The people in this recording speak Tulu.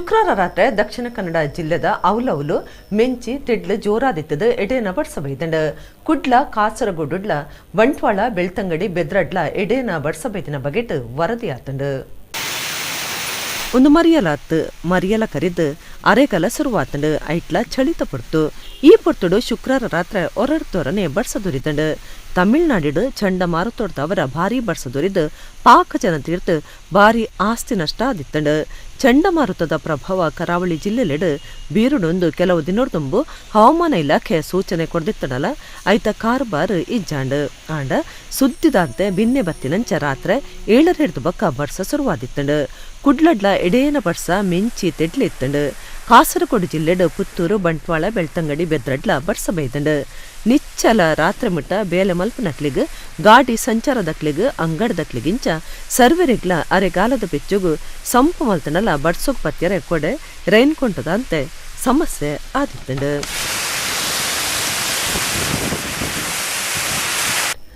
ಶುಕ್ರವಾರ ರಾತ್ರೆ ದಕ್ಷಿಣ ಕನ್ನಡ ಜಿಲ್ಲೆದ ಅವಲೌಲು ಮೆಂಚಿ ತೆಡ್ಲು ಜೋರಾದಿತ್ತದು ಎಡೇನ ಬರ್ಸ ಬೈದಂಡು. ಕುಡ್ಲ, ಕಾಸರಗೋಡುಡ್ಲ, ಬಂಟ್ವಾಳ, ಬೆಳ್ತಂಗಡಿ, ಬೆದ್ರಡ್ಲ ಎಡೇನ ಬರ್ಸ ಬೈದಿನ ಬಗೆಟ್ ವರದಿ ಆತುಂಡು. ಒಂದು ಮರಿಯಲಾತ್ ಮರಿಯಲ ಕರಿದ್ ಅರೆಗಲ ಶುರುವಾತುಂಡು. ಐಟ್ಲ ಚಳಿತ ಪೊರ್ತು. ಈ ಪೊರ್ತುಡು ಶುಕ್ರವಾರ ರಾತ್ರೆ ಒರಡ್ತೊರನೆ ಬರ್ಸ ದೊರಿದಂಡು. ತಮಿಳುನಾಡಿಡ್ ಚಂಡಮಾರುತೊಡ್ದವರ ಭಾರಿ ಬರ್ಸ ದೊರಿದು ಪಾಕ ಜನ ತೀರ್ತ್ ಭಾರಿ ಆಸ್ತಿ ನಷ್ಟ ಆದಿತ್ತಂಡು. ಚಂಡಮಾರುತದ ಪ್ರಭಾವ ಕರಾವಳಿ ಜಿಲ್ಲೆಲೆಡ್ ಬೀರುಡೊಂದು ಕೆಲವು ದಿನೊರ್ದುಂಬು ಹವಾಮಾನ ಇಲಾಖೆ ಸೂಚನೆ ಕೊರ್ದಿತ್ತಡಲ ಐತ ಕಾರ್ಬಾರ್ ಇಜ್ಜಾಂಡ್. ಆಂಡ ಸುದ್ದಿದಾಂತೆ ಬಿನ್ನೆ ಬತ್ತಿನಂಚ ರಾತ್ರೆ 7ರೆರ್ದ್ ಬೊಕ್ಕ ಬರ್ಸ ಶುರುವಾದಿತ್ತಂಡು. ಕುಡ್ಲಡ್ಲ ಎಡೇನ ಬರ್ಸ ಮೆಂಚಿ ತೆಡ್ಲು ಇತ್ತಂಡು. ಕಾಸರಗೋಡು ಜಿಲ್ಲೆಡ್ ಪುತ್ತೂರು, ಬಂಟ್ವಾಳ, ಬೆಳ್ತಂಗಡಿ, ಬೆದ್ರಡ್ಲ ಬರ್ಸ ಬೈದಂಡು. ನಿಚ್ಚಲ ರಾತ್ರೆ ಮುಟ್ಟ ಬೇಲೆ ಮಲ್ಪುನಕ್ಲೆಗ್, ಗಾಡಿ ಸಂಚಾರದಕ್ಲೆಗ್, ಅಂಗಡ್ದಕ್ಲೆಗಿಂಚ ಸರ್ವೆರೆಗ್ಲ ಅರೆಗಾಲದ ಬೆಚ್ಚೊಗು ಸಂಪು ಮಲ್ತಂಡಲ ಬರ್ಸೊಗ್ ಪತ್ಯರೆ ಕೊಡೆ, ರೈನ್ ದಾಂತೆ ಸಮಸ್ಯೆ ಆದಿತ್ತಂಡು.